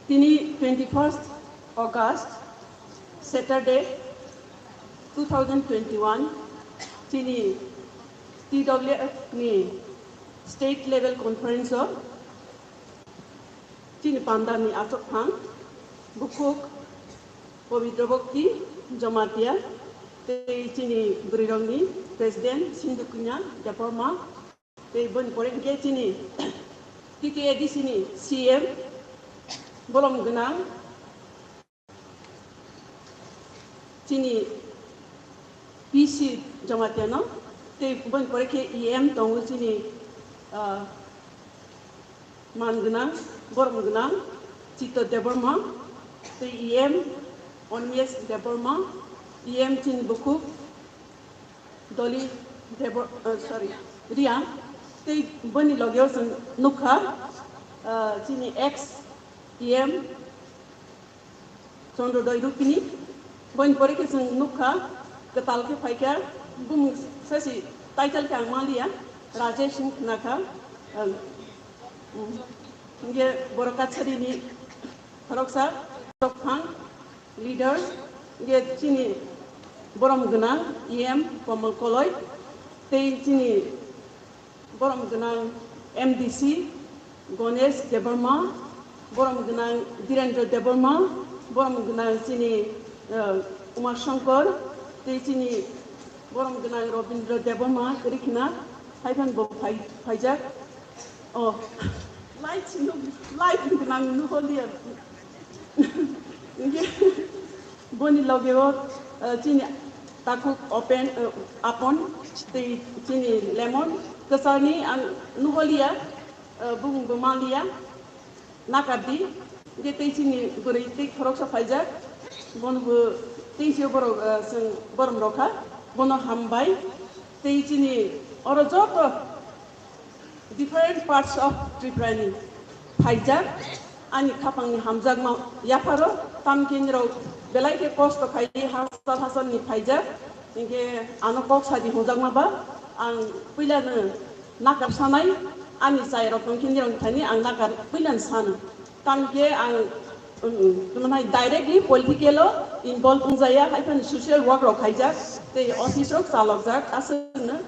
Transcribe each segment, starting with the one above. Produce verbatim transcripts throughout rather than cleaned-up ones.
Tini twenty-first August, Saturday, two thousand twenty-one, chini T W F ni state level conference o chini panda ni achuk phang bukhuk Pabitra Bhakti Jamatia tei chini bwrwirokni president Sindhu Kanya Debbarma tei boni pore hwnkhe chini T T A D C ni C M bolong gwnang chini P C Jamatia no tei boni pore khe E M tongo chini ah, man gwnang, borom gwnang, Chitto Debbarma, tei E M Onmes Debbarma, E M chini bukhuk Doli Debor, uh, sorry, Riya, tei boni logeo chwng nukha, uh, chini ex E M Chandrodoi Rupini, boni pore khe chwng nukha, kwtal khe phaikha, bumung sasi title khe ang maliya, Rajesh Singh khwnakha, um, um, hwnkhe borok Kacharini khoroksa, khorokphang leader, hwnkhe chini borom gwnang E M Komal Koloi, tei chini borom gwnang M D C Ganesh Debbarma, borom gwnang Dhirendra Debbarma, borom gwnang chini, eh, Uma Shankar, tei chini borom gwnang Rabindra Debbarma, kwrwi khna, hai phano bo phai-, phaijak. Oh, light sino, light gwnang nuholiya. Hwnkhe boni logeo, eh, chini takhuk open, eh, apon tei chini lemon kwcharni ang nuholiya, eh, bumungbo manliya, nakardi. Hwnkhe tei chini bwrwi tei khoroksa phaijak, bonobo tei sio borok, eh, chwng borom rokha, bono hambai. Tei chini oro joto different parts of Tripura ni phaijak, ani khapang ni hamjakma yapharo, tamkhe nirok belai khe kosto khai hachal hachal ni phaijak, hwnkhe ano kok sadi hwnjakma ba ang puila no nakar sanai, ani chai rok tongkhe nirok thani ang nakar puila no sano, tamkhe ang, um, um, tamo nai directly political o involve wngjaya, hai phano social work rok khaijak, tei office rok chalokjak, aswk no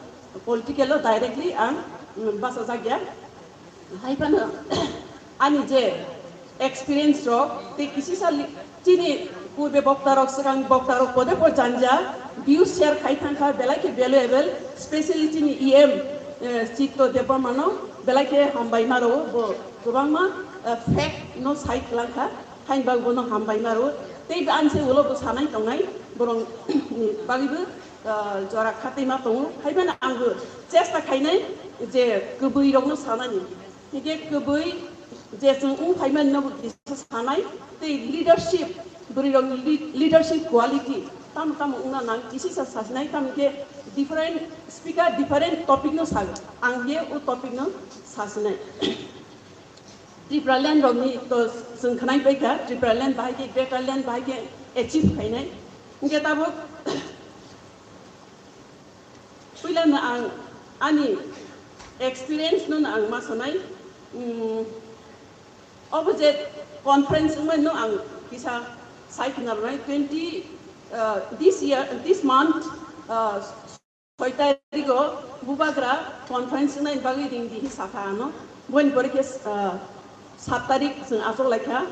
political o directly ang, mm, bachajak ya. Hai phano ani je experience rok tei kisisa li-, chini purbe bokta rok, swkang bokta rok pode pode janja views share khai thangkha, belai khe valuable, specially chini E M, eh, Chitto Debbarma no belai khe hambai ma rwo, bo kwbangma, eh, fact no sai kwlangkha, haini bagwi bono hambai ma rwo. Tei bo ani se ulo bo sanai tongnai, borok ni bagwi bo ah, jora khatwi ma tongo. Hai phano ang bo chesta khainai je kwbwi rokno sanani. Hingke kwbwi je chwng wng phaimani no bo kisa sanai tei leadership, bwrwi rokni lead-, leadership quality tamo tamo wngna nang kisisa sasinai, tamo khe different speaker different topic no sago, ang je o topic no sasinai. Tipraland rokni to chwng khwnai paikha, Tipraland bahai khe Greater Land bahai khe achieve khainai. Hingke tabuk puila no ang ani experience no ang ma sanai. Mm, obo je conference wngmani no ang kisa sai khna rwnai twenty, uh, this year, this month, uh, soi tarikh o bubagra conference wngnai bagwi ring di hi sakha ano. Boni pore khe, ah, sat tarikh chwng achuk laikha,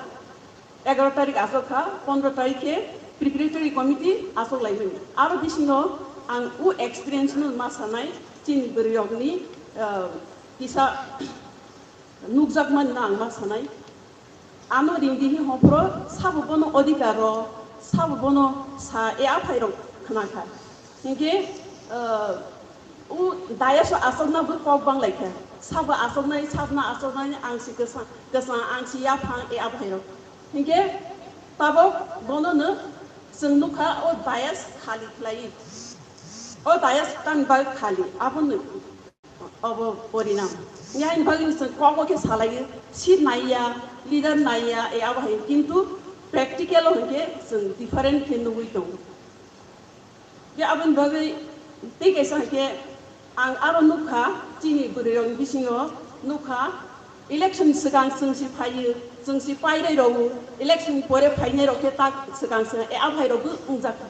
egaroh tarikh achuk kha, pondroh tarikh khe preparatory committee achuk laimani. Aro bisingo ang o experience no ma sanai chini bwrwi rokni, ah, kisa nukjakmani no ang ma sanai. Ano ringdi hi hopro sabo bono odhikar rw, sabo bono sa e aphai rok khna kha. Hinkhe, ah, o dayas o asokna bo kok bang lai kha. Sabo asoknai, sabna asoknai, ang si kwsa, kwsa, ang si yaphang e aphai rok. Hinkhe tabok bono no chwng nukha o dayas khali khlai. O dayas tang bai khali, abono obo porinam. Yaini bagwi chwng kogo khe salaiyo, seat naiya, leader naiya, e abo hai, kintu practical o hinkhe chwng different khe nugwi tongo. Khe aboni bagwi tei kaisa hinkhe ang aro nukha, chini bwrwi rokni bisingo nukha, election swkang chwng se phaiyo, chwng si pairwi rw, election ni pore phainai rok khe tak swkang swkang, e, a bhai rok bo wngjak kha.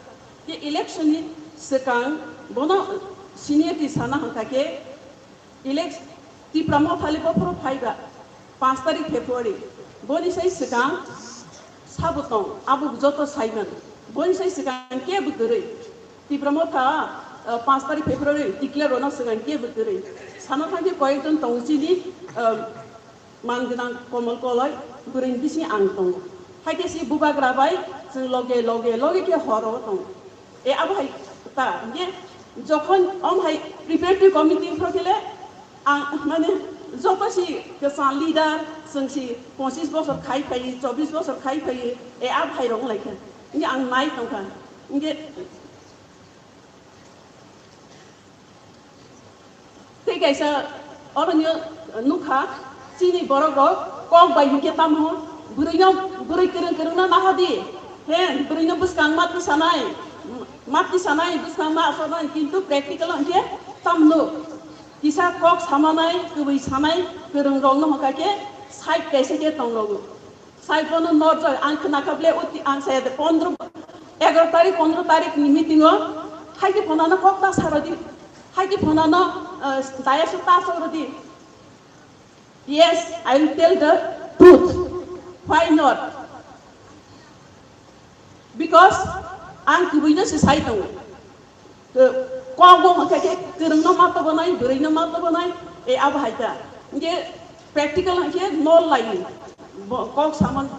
Khe election ni swkang bono seniority sana hwn kha khe elect-, Tipra Motha le bophoro phai ba, panch tarik February, boni sai swkang sabo tong, abo joto sai man, boni sai swkang kebo kwrwi. Tipra Motha, uh, panch tarik February declare rwna swkang kebo kwrwi. Sana thang khe koyekjon tongo chini, uh, man gwnang Komol Koloi, bwrwi ni bising ang tongo. Hai khe si bubagra bai chwng loge loge loge khe horo tongo. E abo hai ta, hingke jokhon om hai preparatory committee phro khe le ang mane joto si kwchang leader, chwng si pochish bosor khai phai, chobbish bosor khai phai, e abo hai rok wng lai kha. Hingke ang nai tong kha. Hingke Tei kaisa oro nw nukha, chini borok rok kok bai hinkhe tamo, bwrwi no, bwrwi kwrwng kwrwng no naha di, he, bwrwi no bwskang mati sanai, mati sanai, bwskang ma asoknai, kintu practical o hinkhe tamo nuk. Kisa kok samanai, kwbwi sanai, kwrwng rok no hwnkha khe side kaisa khe tong rogo. Sai bono norjak, ang khna kha ble, uti ang saya de pondro, egaro tarik, pondro tarik ni meeting o, hai khe phonano kok ta saro di, hai khe phonano, eh, daya su ta saro di. Yes, I will tell the truth. Why not? Because ang kubui no se sai tongo. Kok bo hwnkha khe kwrwng no ma tobo nai, bwrwi no ma tobo nai, e abo hai ta. Hingke practical hwnkhe nol lai bo kok samon.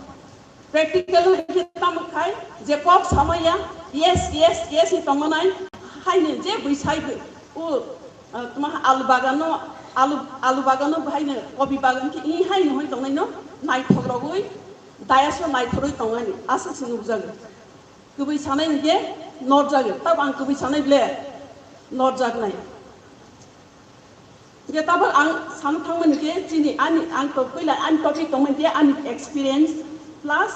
Practical hwnkhe tamo khai je kok samaya, yes, yes, yes hi tongo nai, hai ni je bui sai bo. O, ah, tma alu bagan no, alu, alu bagan no hai ni kobi bagan khe i hai ni hoi tongnai no naithok rogwi, dayas no naithorwi tongnai ni aswk se nukjago. Kubui sanai hingke norjak, tab ang kubui sanai ble norjak nai. Hingke tabok ang san thangmani ke chini ani ang to puila ani topic tongmani ke ani experience plus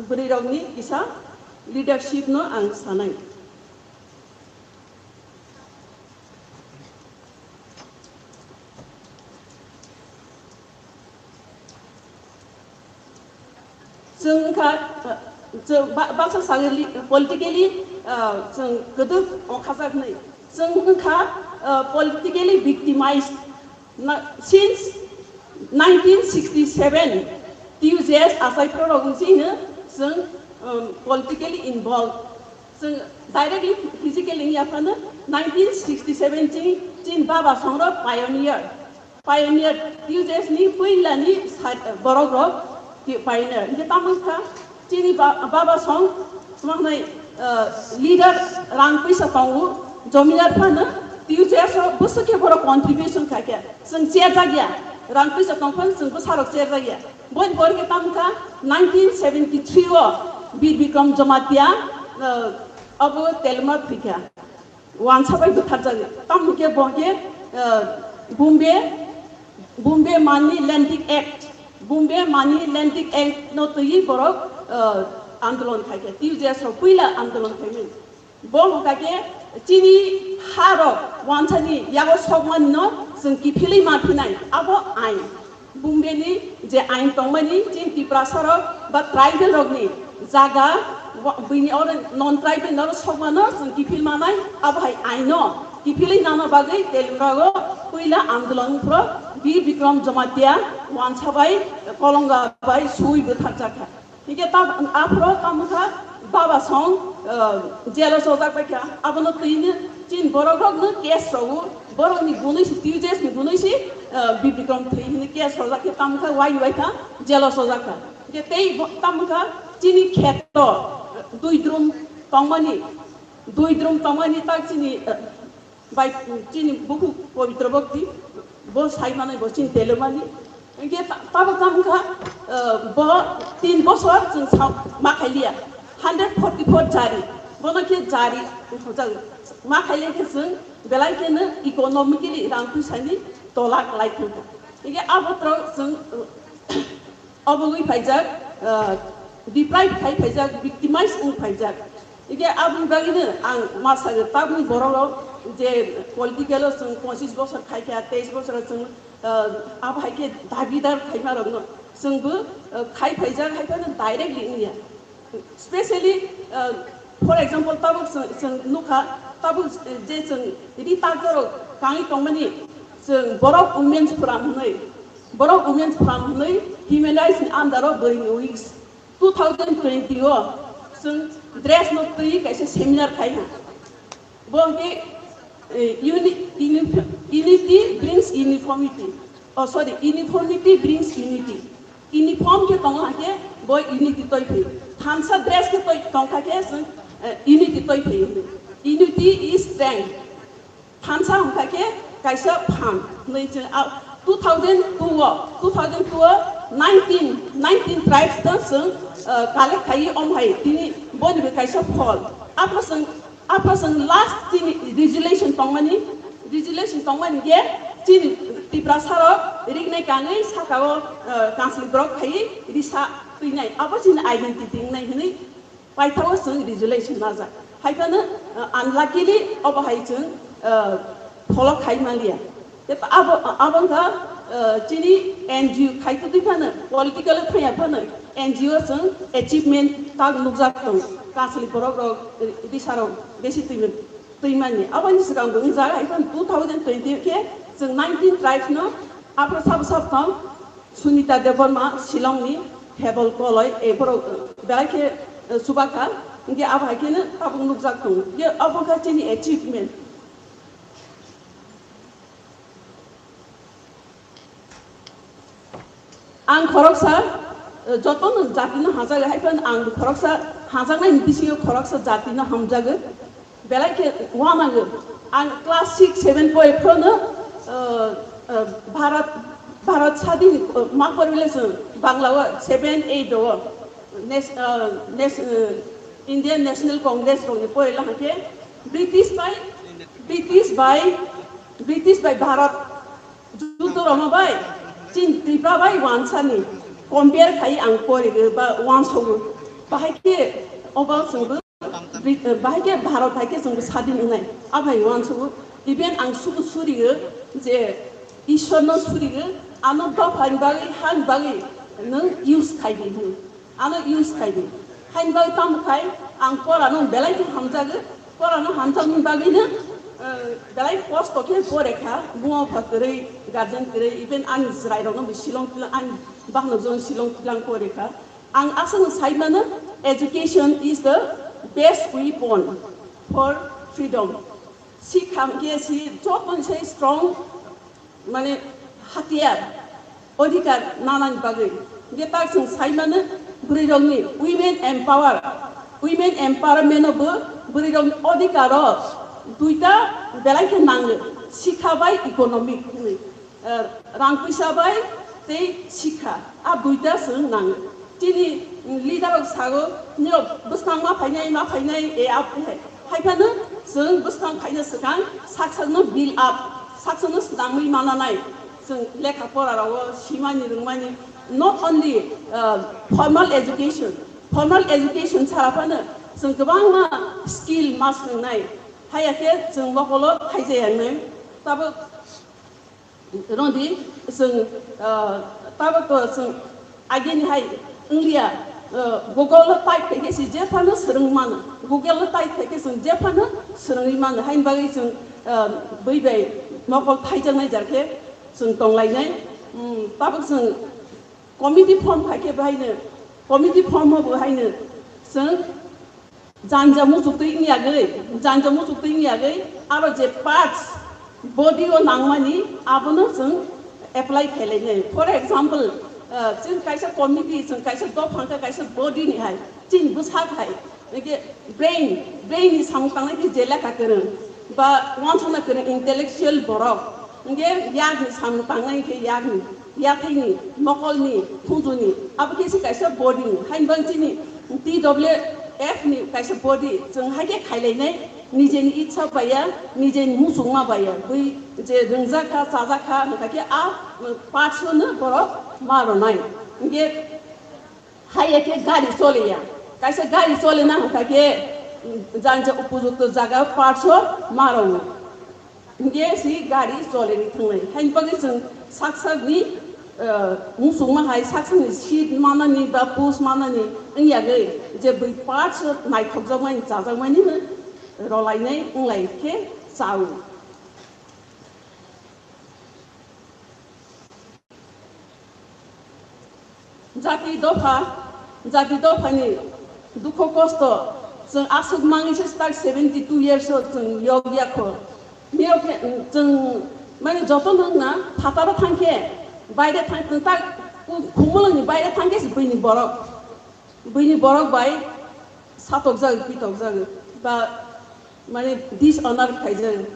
bwrwi rokni kisa leadership no ang sanai. Chwng wngkha, uh, chwng ba-, baksa sagwi li-, politically, uh, chwng kwdwk ongkhajak hwnwi. Chwng wngkha, uh, politically victimized. Na, since nineteen sixty-seven, T U J S achai phoro rok wngsi hino chwng, um, politically involved. Chwng directly physically wngya phano nineteen sixty-seven chini, chini baba songrok pioneer. Pioneer T U J S ni puila ni sa-, borok rok ki pioneer. Hingke tamo kha chini ba-, baba song tamo hwnai, uh, leader rang puisa tongo, jomidar phano T U J S o bwswk khe borok contribution khaikha. Chwng cherjakya, rang puisa tong phano chwng bwsarok cherjakya. Boni pore khe tamo kha nineteen seventy-three o Bir Bikram Jamatia, uh, abo Telma thwikha. Wansa bai bwtharjak. Tamo khe bo khe, uh, Bombay, Bombay Money Lending Act, Bombay Money Lending Act no twiwi borok, uh, andolon khaikha. T U J S rok puila andolon khaimani. Bo hwnkha khe chini ha rok wansani yago sokmani no chwng kiphilwi ma phinai, abo ain. Bombay ni je ain tongmani chini Tiprasa rok ba tribal rok ni jaga wa-, bini oro non tribal no sokmano chwng kiphil manai, abo hai ain no kiphilwi nana bagwi Telungrago puila andolon phro Bir Bikram Jamatia wansa bai kolonga bai sui bwtharjak kha. Hingke ta-, aphro tamo kha baba song, uh, jelo sojak bai kha. Abono twino chin borok rok no case rogo, borok ni bunui si, T U J S ni bunui si, uh, Bir Bikram thwi hini case sojak khe tamo kha wai wai kha jelo sojak kha. Hingke tei bo-, tamo kha chini kheto, uh, dui drum tongmani, dui drum tongmani tak chini, uh, Bai chini bukhuk Pabitra Bhakti, bo sai manai, bo chini Telemani. Hingke ta-, tabok tamo kha, eh, bo tin bosor chwng sa-, ma khailiya. Hundred forty-four jari. Bono khe jari hwnjak. Ma khailiya khe chwng belai kheno economically rang puisani tola kwlai thangkha. Hingke abo tro chwng, eh, Obogwi phaijak, ah, deprive khai phaijak, victimize wng phaijak. Hingke aboni bagwino ang ma sago, tabukni borok rok je political o chwng pochish bosor khaikha, teish bosor o chwng, ah, abo hai khe dabidar khaima rokno Chwngbo, uh, khai phaijak hai phano directly wngya. Specially, uh, for example, tabuk chwng, chwng nukha, tabuk je chwng ri takjorok kangwi tongmani, chwng borok Women's Forum hwnwi, borok Women's Forum hwnwi human rights ni under o bwrwi ni weeks two thousand twenty o chwng dress no twi kaisa seminar khai ha. Bo hwnkhe, eh, uni-, uni-, unity brings uniformity. Oh, sorry, uniformity brings unity. Uniform khe tongo hwnkhe bo unity toi phi. Thansa dress khe toi tongkha khe chwng, eh, unity toi phi. Unity is strength. Thansa hwnkha khe kaisa phan hwnwi chwng a two thousand two o, two thousand two o nineteen, nineteen tribes no chwng, eh, collect khaiwi om hai tini boni bo kaisa phol. Aphano chwng Aphano chwng last chini resolution tongmani, resolution tongmani je chini Tiprasa rok rignai kangwi saka o, eh, council borok khaiwi risa twinai. Abo chini identity wngnai hwnwi paithao chwng resolution majak. Hai phano, eh, unluckily obo hai chwng, eh, follow khai manliya. Tei abo, abo wngkha, eh, chini N G O khai tongwi phano, political thangya phano, N G O chwng achievement tak nukjak tong, council borok rok, eh, risa rok besi twi, twi mani. Aboni swkang bo wngjak, hai phano two thousand twenty khe chwng nineteen tribes no aphro sabo sabo tong, Sunita Debbarma, Shillong ni, Hebol Koloi, eh, borok, eh, belai khe, eh, chubakha, hwnkhe abo hai kheno tabuk nukjak tong. Hwnkhe abo wngkha chini achievement. Ang khoroksa, eh, jotono jatino hamjak, hai phano ang khoroksa hamjaknaini bisingo khoroksa jatino hamjago. Belai khe uanago. Ang class six, seven pore phano, eh, eh, Bharat, Bharat sadin, eh, ma pore bile chwng Bangla o seven, eight o. Nes-, eh, nes-, eh, Indian National Congress rokni pore la hwnkhe British bai, British bai, British bai Bharat Judo roma bai, chin Tripura bai wansani compare khai ang porigo ba wansogo. Bahai khe obo chwngbo Brit-, bahai khe Bharat hai khe chwngbo sadin wngnai. Abai wansogo. Even ang subo surigo je Ishwar no surigo, ano dopha ni bagwi, ha ni bagwi nwng use khai di hwnwi. Ano use khai di. Haini bagwi tamo khai ang porano belai khe hamjago. Porano hamjakni bagwino, eh, belai kosto khe pore kha. Buma bupha kwrwi, guardian kwrwi, even ani chwrairokno bo Shillong tlang, ani bakhno jong Shillong tlang pore kha. Ang aswkno sai mano, education is the best weapon for freedom. Sikha hwnkhe si jotoni sai strong mane hatiyar, odhikar nanani bagwi. Hwnkhe tak chwng sai mano bwrwirokni women empower, women empowerment o bo bwrwirokni odhikar o duita belai khe nango, sikha bai economic hwnwi, eh, rang puisa bai tei sikha, a duita chwng nango. Chini leader rok sago, nirok bwskang ma phainai, ma phainai, e ap hai. Hai phano chwng bwskang phaina swkang sak sakno build up, sak sakno swnamwi mananai. Chwng lekha pora rogo simani rwngmani, not only, uh, formal education, formal education sara phano chwng kwbangma skill ma swngnai. Haiya khe chwng mokolo thaijaya wngnai. Tabuk Rodi, chwng, ah, tabuk to chwng agini hai wngliya, ah, Google o type khaikhe si jephano swrwng mano. Google o type khaikhe chwng jephano swrwngwi mano. Haini bagwi chwng, ah, bui bai mokol thaijaknai jar khe chwng tonglainai. Hmm, tabuk chwng committee form khaikhe bahaino, committee form o bo haino chwng janja muchuk twi wngya gwi, janja muchuk twi wngya gwi, aro je parts body o nangmani abono chwng apply khailai nai. For example, ah, chwng kaisa committee, chwng kaisa dophang khe kaisa body ni hai, chini bwsak hai, hwnkhe brain, brain ni samung tangnai khe je lekha kwrwng ba uansukna kwrwng intellectual borok, hwnkhe yak ni samung tangnai khe yak ni. Yathai ni, mokol ni, khunju ni, abo khe se kaisa body ni. Haini bagwi chini T W F ni kaisa body, chwng hai khe khailainai, nijeni itsa baiya, nijeni muchungma baiya. Bui je rwngjakha, chajakha, hwnkha khe a, uh, parts no borok ma rwnai. Hwnkhe hai khe gari choliya. Kaisa gari cholina hwnkha khe, um, janja upojukto jaga parts o ma rwnai. Hingke si gari chole ni thangnai. Haini bagwi chwng sak sak ni muchungma hai saksani seat manani ba post manani wng yagwi je bui parts naithokjakmani chajakmani no rolainai wnglai khe chao. Jati dopha, jati dophani dukho kosto chwng aswk mangwi se tak seventy two years o chwng yog yakho. Miyok khe chwng mane joto no wngna phataro thangkhe baire thang tak khumulwngni baire thangkhe se buini borok, buini borok bai satokjak pitokjak ba mane dishonor khaijak.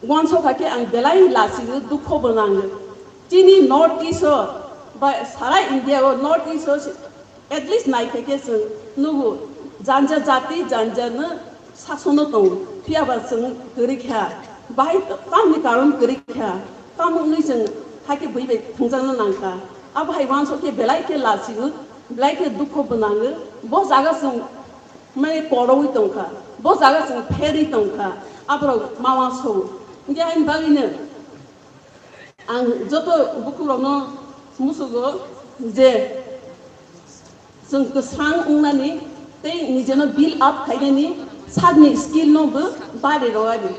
Wansokha khe ang belai lachio, dukho bo nango. Chini North East o ba sara India o North East o at least naikha khe chwng nugo janja jati janja no sasono tongo. Phiya ba chwng kwrwi kha. Bahai tamni karon kwrwi kha. Tamo wngwi chwng hakhe bui bai thwngjakna nangkha. Abo hai wansok khe belai khe lachio, belai khe dukho bo nango. Bo jaga chwng mane korowi tongkha, bo jaga chwng pherwi tongkha, aborok mawa so. Hinkhe haini bagwino ang joto bukhukrokno musugo je chwng kwsang wngnani tei nijeno build up khainani sakni skill no bo bari rwani.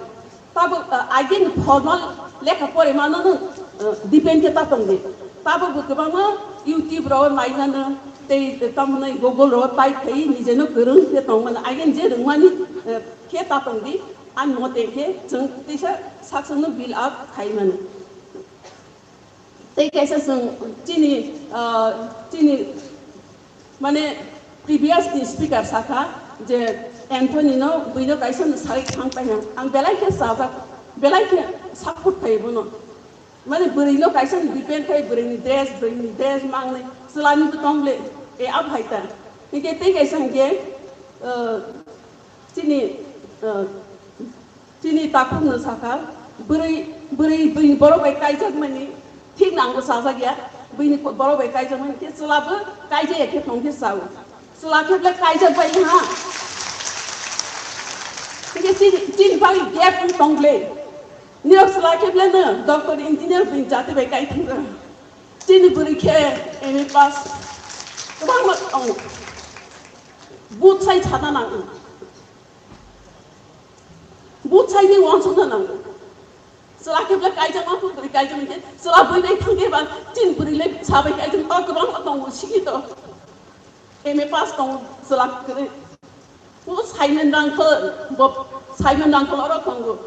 Tabuk, ah, again formal lekha pore mano no, ah, depend khe ta tongdi. Tabuk bo kwbangma YouTube rok nainano tei tamoni Google rok type khai nijeno kwrwng khe tongmano. Again je rwngmani, ah, khe ta tongdi. Ani mote khe chwng teisa saksongno build up khai mano. Tei kaisa chwng chini, ah, chini, mane, previous ni speaker sakha je Anthony no buino kaisa no sai thang paina. Ang belai khe sajak, belai khe support khai bono. Mane, bwrwi no kaisa no depend khai, bwrwi ni dress, bwrwi ni dress mangnai, chwla ni to tong le, e, abo hai ta. Hinkhe tei kaisa hinkhe, ah, chini, ah, Chini takhukno sakha, bwrwi, bwrwi, bwrwi borok bai kaijakmani thik nango chajak ya, bwrwini borok bai kaijakmani khe chwla bo kaijak ya khe thong khe chao. Chwla khe ble kaijak bai ha. Hinkhe chini, chini bagwi gap wng tong ble. Nirok chwla khe ble no doctor, engineer bwrwi jati bai kai thang rw. Chini bwrwi khe M A pass kwbangma tongo. But sai sana nango. But sai ni wansukna nango. Chwla khe ble kaijak ma, bwrwi kaijak ma khe, chwla bwrwi bai thang khe ba, chini bwrwi le sabai kaijak ma, kwbangma tongo, sigi to. M A pass tongo, chwla kwrwi. O Simon Rangkhol, bo Simon Rangkhol oro tongo.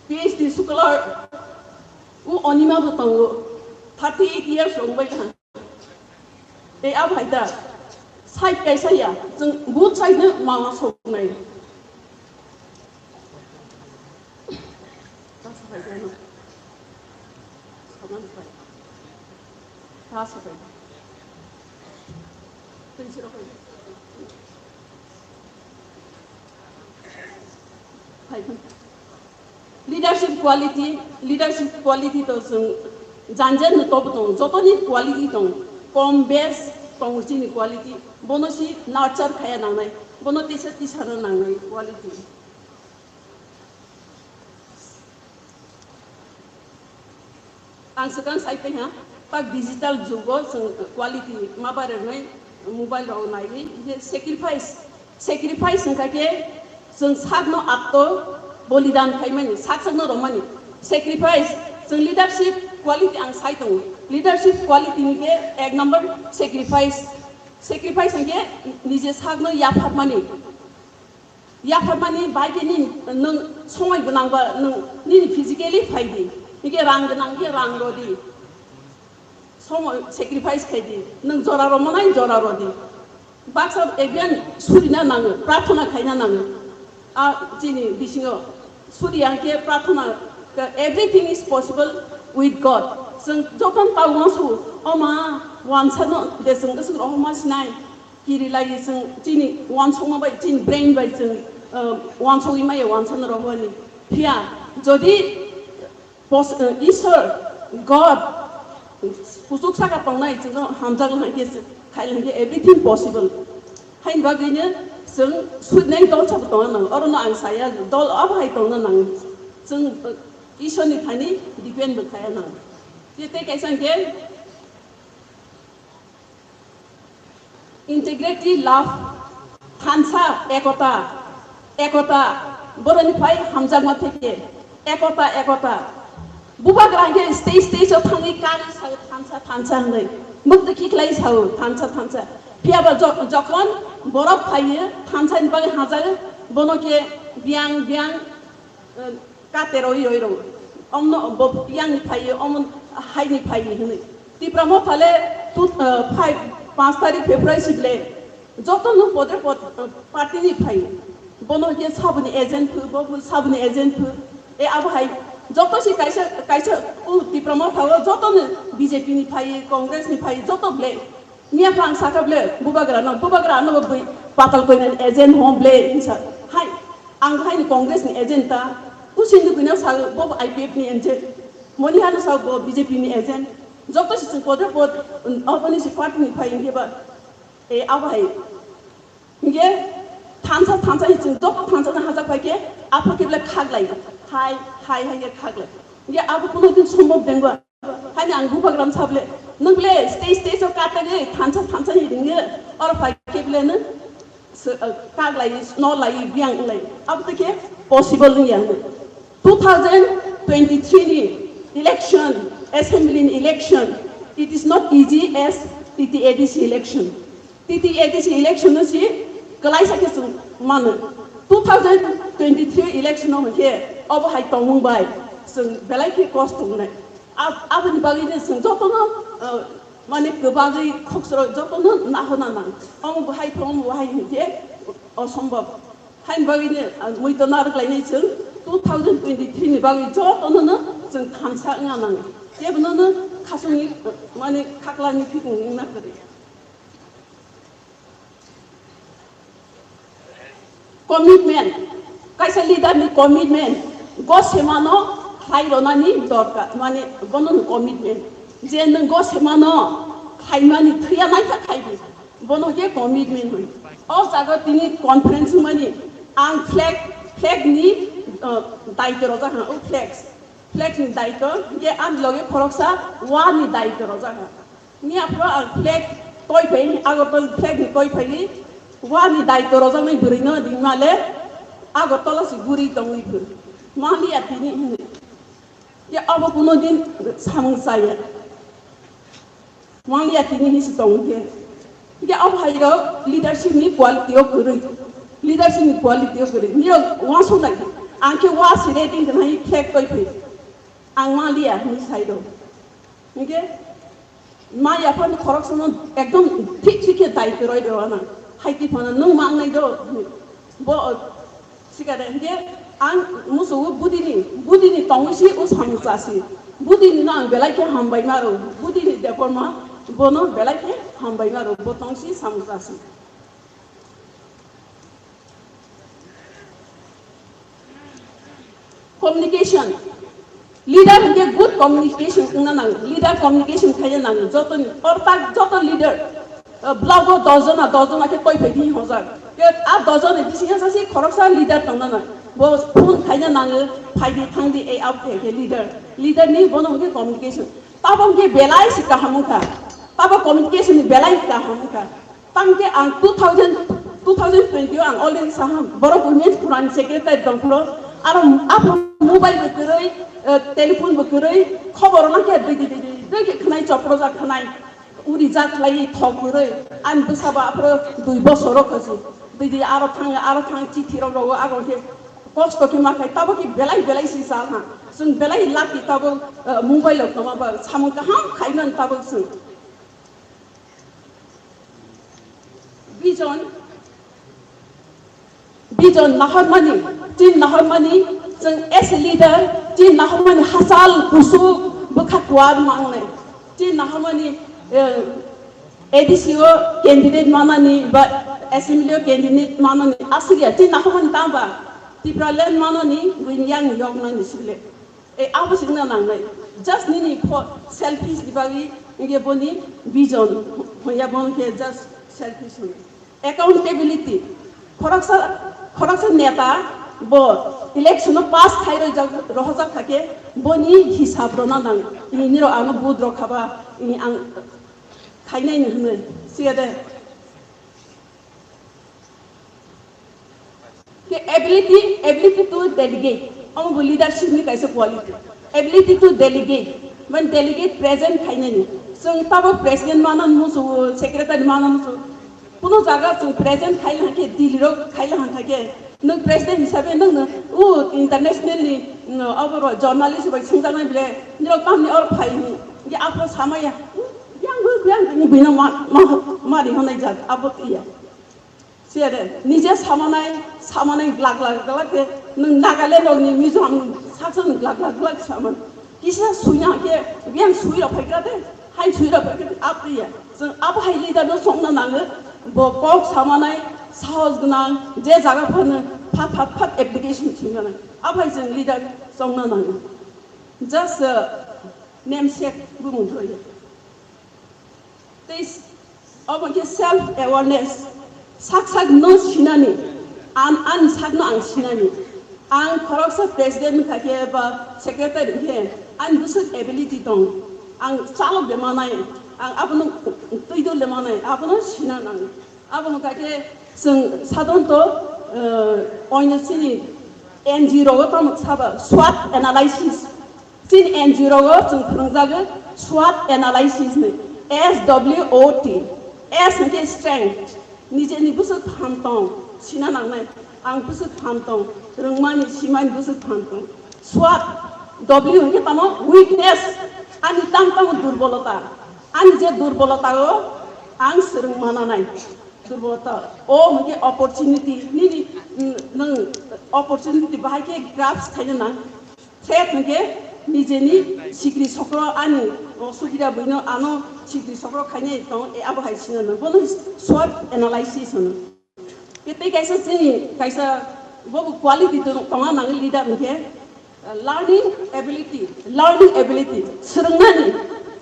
P H D scholar, o Onima bo tongo. Thirty eight years wng bai kha. Tei abo hai ta, side kaisa ya, chwng but side no mama soknai. Leadership quality, leadership quality to chwng janjan no tobo tongo, jotoni quality tongo, kom bes tongo chini quality, bono si nurture khaya nangnai, bono tisa tisa rw nangnai quality. Ang swkang sai tongha, tak digital jugo chwng quality ma barwi rwnai, mobile rok naiwi, je sacrifice, sacrifice wngkha khe chwng sakno atto bolidan khaimani, sak sakno romani, sacrifice, chwng leadership quality ang sai tongo, leadership quality ni khe ek number sacrifice, sacrifice hwnkhe nije sakno yapharmani. Yapharmani bai khe nini nwng somoi gwnang ba nwng nini physically phai di. Hingke rang gwnang khe rang rw di. Somoi sacrifice khai di. Nwng jora rw manai jora rw di. Baksa ekbiyan surina nango, prarthana khaina nango. A chini bisingo suri ang khe prarthana, everything is possible with God. Chwng jokhon ta uansukgo, o ma, wansano de chwng bwswk rohorma sinai. Kiri lai chwng chini wansukma bai, chini brain bai chwng, uh, wansugwi maya wansana rohorni. Phiya, jodi pos-, uh, Ishwar, God, kuchuk saka tongnai chwngno hamjak lai khe, khai lai khe everything possible. Haini bagwino chwng suinai dol sabo tongna nango. Orono ang saya, dol abo hai tongna nango. Chwng, uh, Ishwarni thani depend bo khaya nango. Tei, tei kaisa hwnkhe, Integrity, love, thansa, ekota, ekota, boroni phai hamjakma theke, ekota, ekota. Bubagra hwnkhe stage, stage o thangwi kari sao thansa, thansa hwnwi. Mukti khiklai sao thansa, thansa. Phiyaba jo-, jokhon borok phaiyo, thansa ni bagwi hajago, bono khe biyang, biyang, eh, kate roi roi rong. Omno bo yang ni phai, omon hai ni phai ni hwnwi. Tipra Motha le tu, eh, phai, panch tarik February si le joto no podre pod, eh, party ni phai. Bono je sabuni agent phu, bo phu sabuni agent phu. E abo hai joto si kaisa, kaisa u Tipra Motha o joto no B J P ni phai, Congress ni phai, joto ble. Miya phang saka ble, bubagra no, bubagra no bwi patal koinani agent hom ble, insa. Hai, ang hai ni Congress ni agent ta, kusing ni kuina sa bo I P F ni agent, moni hano sa bo B J P ni agent. Joto si sing podre pod, oboni si party ni phai inge ba, e abo hai. Inge thansa, thansa hi sing joto thansa na hajak phai ke, apo ke ble khaglai, hai, hai, hai ke khaglai. Inge abo kuno din sombok dengba. Hani ang bubagram sable, nung ble stage stage o katagwi thansa thansa ni ringo, or phai khe ble nung se-, uh, kak lai, no lai, biang lai. Abo to khe possible ni yang. Two thousand twenty-three ni election, assembly ni election, it is not easy as T T A D C election. T T A D C election no si kwlaisa khe chwng mano. Two thousand twenty-three election no hwnkhe obo hai tongmung bai chwng belai khe kosto wngnai. Ab-, aboni bagwi no chwng jotono, uh, mane kwbagwi khokchoro jotono nahorna nang. Omo bo hai, omo bo hai hwnkhe osombab. Haini bagwi no, uh, muitorno arwk lainai chwng two thousand twenty-three ni bagwi jotono no chwng thansa wngna nang. Kebono no khasungni, uh, mane khaklangni phikung wngna kwrwi. Commitment, kaisa leader ni commitment, go semano khlai ronani dorkar, mane bono ni commitment. Je nwng go semano khlaimani thwiya naikha khaibi, bono je commitment hoi. O jaga tini conference mani ang flag, flag ni, uh, daityo rojak ha, o flag, flag ni daityo, je ang loge khoroksa wa ni daityo rojak ha. Ni aphuru ang flag toi phai, Agartala flag ni toi phai ni, wa ni daityo rojaknai bwrwi no di male, Agartala si guri tongwi phuru. Maliya tini hinwi. Ye abo kuno din samung chaya. Maliya tini hinwi si tong khe. Ye abo hai rok leadership ni quality o kwrwi. Leadership ni quality o kwrwi. Ni rok wa sung nai. Ang khe wa si ready hinwi flag toi phai. Ang maliya hinwi sai rok. Hingke ma yaphang khoroksano ekdom thik thik khe dai kwrwi rw na. Hai twi phano nwng ma wngnai do. Bo sikare hingke ang musugo budini, budini tongwi si o samung chasi. Budini no ang belai khe hambai ma rw. Budini dekorma bono belai khe hambai ma rw. Bo tongsi samung chasi. Communication. Leader hwnkhe good communication wngna nango. Leader communication khaina nango. Jotoni, or tak joto leader, uh, block o dos jona, dos jona khe koi phai di hojak. Ke a dos jona bisingo sasi khoroksa leader tongna nango. Bo phone khaina nango, phai di, thang di, ei, abo khe leader. Leader ni bono hwnkhe communication. Tabo hwnkhe belai se kaham wngkha. Tabo communication ni belai kaham wngkha. Tangke ang two thousand, two thousand twenty o ang already saham, borok women's forum ni secretary tongphuru, aro aphuru mobile bo kwrwi, eh, telephone bo kwrwi, khobor rwna khe dui dui dui dui dui khe khwnai, chopro jak khwnai, uri jak khlai thok kwrwi, ani bwsa bo aphuru dui bosor o kwchwi, dui dui aro thang, aro thang chithi rok rogo, aro khe kosto khe ma khai, tabo khe belai belai si sa ha, chwng belai lucky tabo, eh, mobile rok tongma ba samung kaham khai man tabo chwng. Vision, vision nahormani, chini nahormani, chwng as a leader, chini nahormani hachal kusuk bwkha kuar mangnai. Chini nahormani, eh, A D C o candidate manani ba assembly o candidate manani aswk ya, chini nahormani tangba Tipraland manani buini yang yoknani sile. E, abo se wngna nangnai. Just nini pho-, selfish ni bagwi wngkhe boni vision hwnya, bono khe just selfish hwnwi. Accountability. Khoroksa, khoroksa neta bo election o pass khai rojak, rohorjak kha khe boni hisab rwna nang. Ini nirok ano vote rok khaba, ini ang khainai ni hwnwi. Siya de. ability, ability to delegate. Omo bo leadership ni kaisa quality. Ability to delegate. Man delegate present khainani. Chwng tabo president manan musu, secretary manan musu. Kuno jaga chwng present khaila hangkhe, Delhi rok khaila hangkhe, nwng president hisabe nwng no, o international ni, no, aboro journalist bai swngjaknai bile, nirok tamni or phai ni, ge apo samaya, yang, yang, ni bino ma, ma, ma ri honai jat, abo iya. Siyade, nije samanai, samanai glak glak glak ke, nwng Nagaland rok ni Mizoram ni saksa nwng glak glak glak saman. Kisa suina ke, biang sui rok phaikra de, hai sui rok phaikra de, ap ya. Jeng ap hai leader no songna nango, bo kok samanai, sahos gnang, je jaga phano phat phat phat application singna nango. Ap hai jeng leader songna nango. Just, uh, namesake bumung thoi. Tei s-, obo khe self awareness, sak sak no sinani, an, ani sak no ang sinani. Ang khoroksa president wngkha khe ba secretary wngkhe ani bwswk ability tong, ang chalok de manai, ang abono twi dol de manai, abono sina nang. Abo wngkha khe chwng sadharanto, eh, oino chini N G O rogo tamo saba SWOT analysis. Chini N G O rogo chwng phwrwngjago SWOT analysis ni, S W O T. S hwnkhe strength, nijeni bwswk phan tong, sina nangnai, ang bwswk phan tong, rwngmani, simani bwswk phan tong. SWOT, W hwnkhe tamo weakness, ani tamo tamo durbolota, ani je durbolota o ang swrwng mananai. Durbolota, O hwnkhe opportunity, nini, mm, nwng opportunity bahai khe grasp khaina nang. Threat hwnkhe nijeni sikri sokro ani, o, sukira buino ano sikri sokro khainai tong, e abo hai sina nang. Bono SWOT analysis hwno. Tei kaisa chini, kaisa bobo quality tong-, tongna nang leader hwnkhe, Learning ability, learning ability, swrwngnani,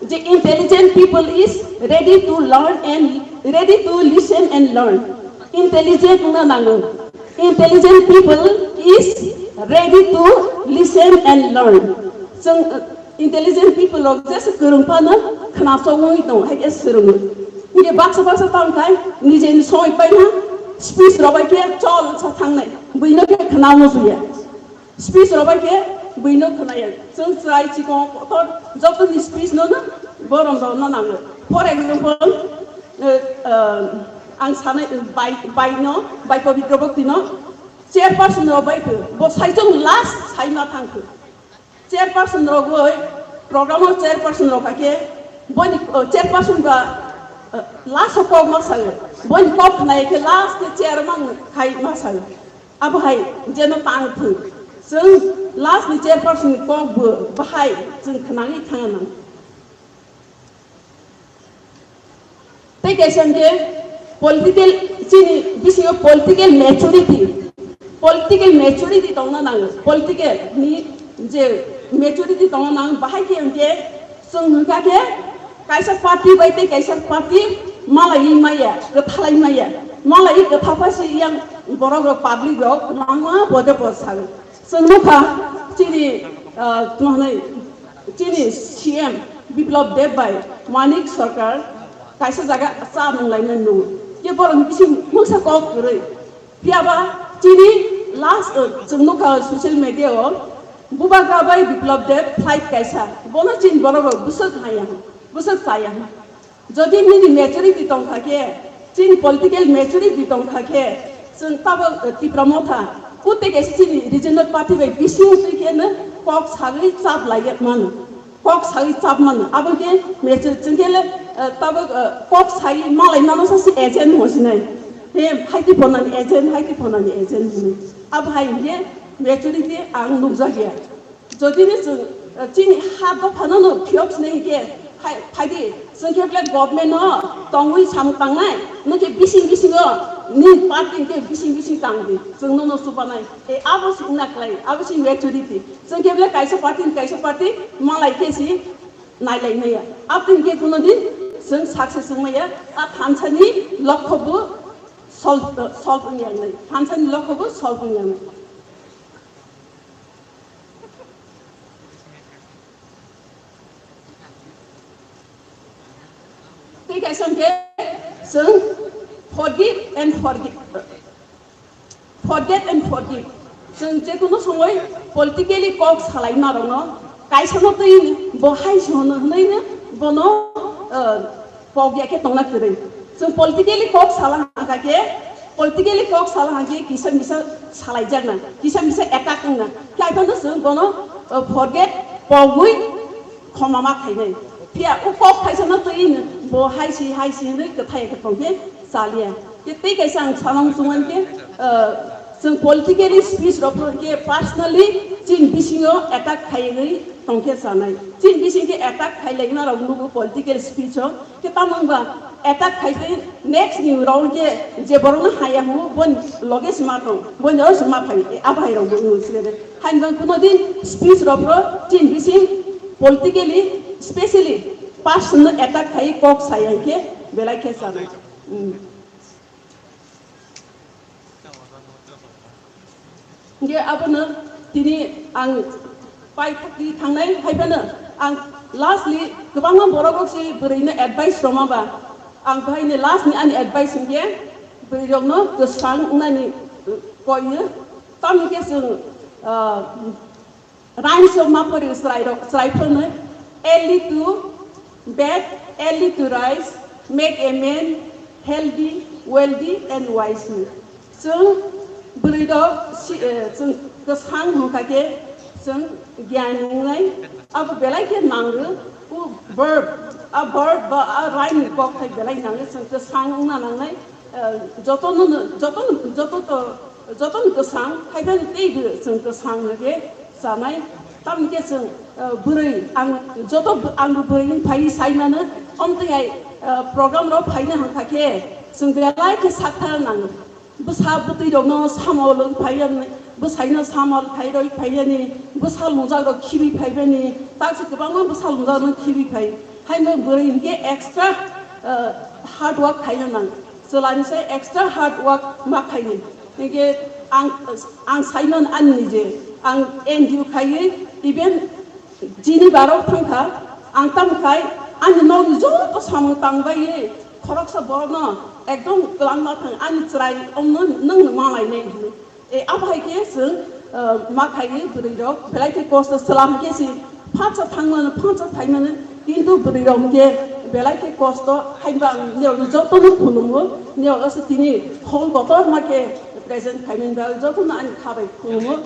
je intelligent people is ready to learn and ready to listen and learn. Intelligent wngna nango. Intelligent people is ready to listen and learn. Chwng, uh, intelligent people rok jesa kwrwng phano khnasowi tongo, hai khe swrwngo. Hingke baksa baksa tongthai, nijeni soi paina, speech rok bai khe chol sa thangnai, buino khe khna musuya. Speech rok bai khe buino khwnaya. Chwng chwrai chikon kotor jotoni speech no no borom rok no nango. For example, eh, eh, ang sanai, eh, bai, bai no, bai Pabitra Bhakti no chairperson rok bai khe bo saichung last sai ma thang khe. Chairperson rok bai program o chairperson rok khe boni, eh, chairperson ba, eh, last o kok ma sayo. Boni kok khwnai khe last chairman khai ma sayo. Abo hai jeno tang thung. Chwng last ni chairperson ni kok bo bahai chwng khwnangwi thangna nang. Tei kaisa hwnkhe political, chini bisingo political maturity, political maturity tongna nango. Political ni je maturity tongna nango, bahai khe hwnkhe chwng hwnkha khe kaisa party bai tei kaisa party malaiwi maya, kwthalai maya. Malaiwi kwtha phasi yang borok rok, public rok kwbangma bodo bo sago. Chwng nukha chini, ah, tma hwnwi, chini C M Biplab Deb bai Manik Sarkar kaisa jaga cha nunglaina nungo. Khe borokni bising mungsa kok kwrwi. Phiyaba chini last, uh, chwng nukha social media o, Bubagra bai Biplab Deb flight kaisa, bono chini borok rok bwswk haya, bwswk chaya. Jodi nini maturity tongkha khe, chini political maturity tongkha khe, chwng tabok, uh, Tipra Motha, kute kaisa chini regional party bai bising twi khe no kok sagwi chap lai mano. Kok sawi chapmano, abo khe mechel chwng khe le, eh, tabuk, eh, kok sawi malai mano sa se agent mo sinai. He, haiti phonani agent, haiti phonani agent hinwi. Abo hai hwnkhe maturity ang nukjakya. Jodi ni chwng, eh, chini ha dophano no phiyok sinai hwnkhe, hai, phaidi, chwng khe ble government no tongwi samung tangnai, nwng khe bising bisingo, ni party hwnkhe bising bising tangdi, chwng nono chubanai. E, abo se wngna klai, abo se maturity. Chwng khe ble kaisa party ni kaisa party malai khe si nailai maya. Aboni khe kuno din chwng success wng maya. A thansa ni lokho bo solve, solve wng ya nai. Thansa ni lokho bo solve wng ya nai. Tei kaisa hwnkhe chwng forgive and forgive. Forget and forgive. Chwng je kono somoi politically kok salai ma rokno kaisa no twi bo hai se hono hwnwi no bono, uh, pok ya khe tongna kwrwi. Chwng politically kok sala hangkha khe, politically kok sala hangkhe kisa misa salai jakna, kisa misa attack wngna. Khe aphano chwng bono, uh, forget, pogwi khoma ma khainai. Phiya o kok khaisa no twi no bo hai si, hai si hwnwi kwthai kwthong khe chaliya. Khe tei kaisa ang sana muchungmani khe, uh, chwng politically speech rok khe personally chini bisingo attack khaiwi tongkhe chanai. Chini bising khe attack khailai na rok nugo political speech o. Khe tamo wngba attack khai tei next ni round khe je borok no haya hwngo boni loge se ma tong, boni loge se ma phai, abo hai rok bo wngwi sile de. Haino kuno din speech rok ro chini bising politically, specially person no attack khai kok saya khe belai khe chanai. Hmm. Hingke abono tini ang pai thakti thangnai, hai phano ang lastly kwbangma borok rok se bwrwi no advice rwma ba, ang bahai ni last ni ani advice hingke bwrwi rok no kwsang wngnani koi o, tamni khe chwng, ah, Rhymes rok ma pori chwrai rok, chwrai phano early to bed, early to rise, make a man healthy, wealthy and wise. Chwng bwrwi rok si, eh, chwng kwsang hwnkha khe chwng gyan wngnai, abo belai khe nango. O verb, a verb ba a rhyme ni kok thai belai nango, chwng kwsang wngna nangnai. Eh, jotono, jotono, joto to, jotono kwsang, hai phano tei bo chwng kwsang hwnkhe chanai. Tamni khe chwng, eh, bwrwi, ang joto bw-, ang bo bwrwi wng phai sai mano, omtwi hai, eh, program rok phaina hwnkha khe chwng belai khe sakthar nango. Bwsa bwtwi rokno samol wng phai ya, bwsaino samol khai roi phai yani, bwsa lungjak rok khibi phai bani, taksa kwbangma bwsa lungjak rok khibi phai. Hai no bwrwi hwnkhe extra, eh, hard work khaina nang. Chwlani sai extra hard work ma khaini. Hingke ang, ang saimano ani nije, ang N G O khaiwi, even chini barok thangkha, ang tamo khai, ani nokni joto samung tangbaiwi, khoroksa borokno ekdom kwlangma thang, ani chwrai omno nwng malainai hwnwi. E, abo hai khe chwng, eh, ma khaio bwrwi rok, belai khe kosto chwla hwnkhe se phansa thangmano, phansa phaimano, kintu bwrwi rok hwnkhe belai khe kosto, haino ang nirok jotono khulumgo, nirok ase tini hol kotorma khe present khaimani bagwi jotono ani kha bai khulumgo.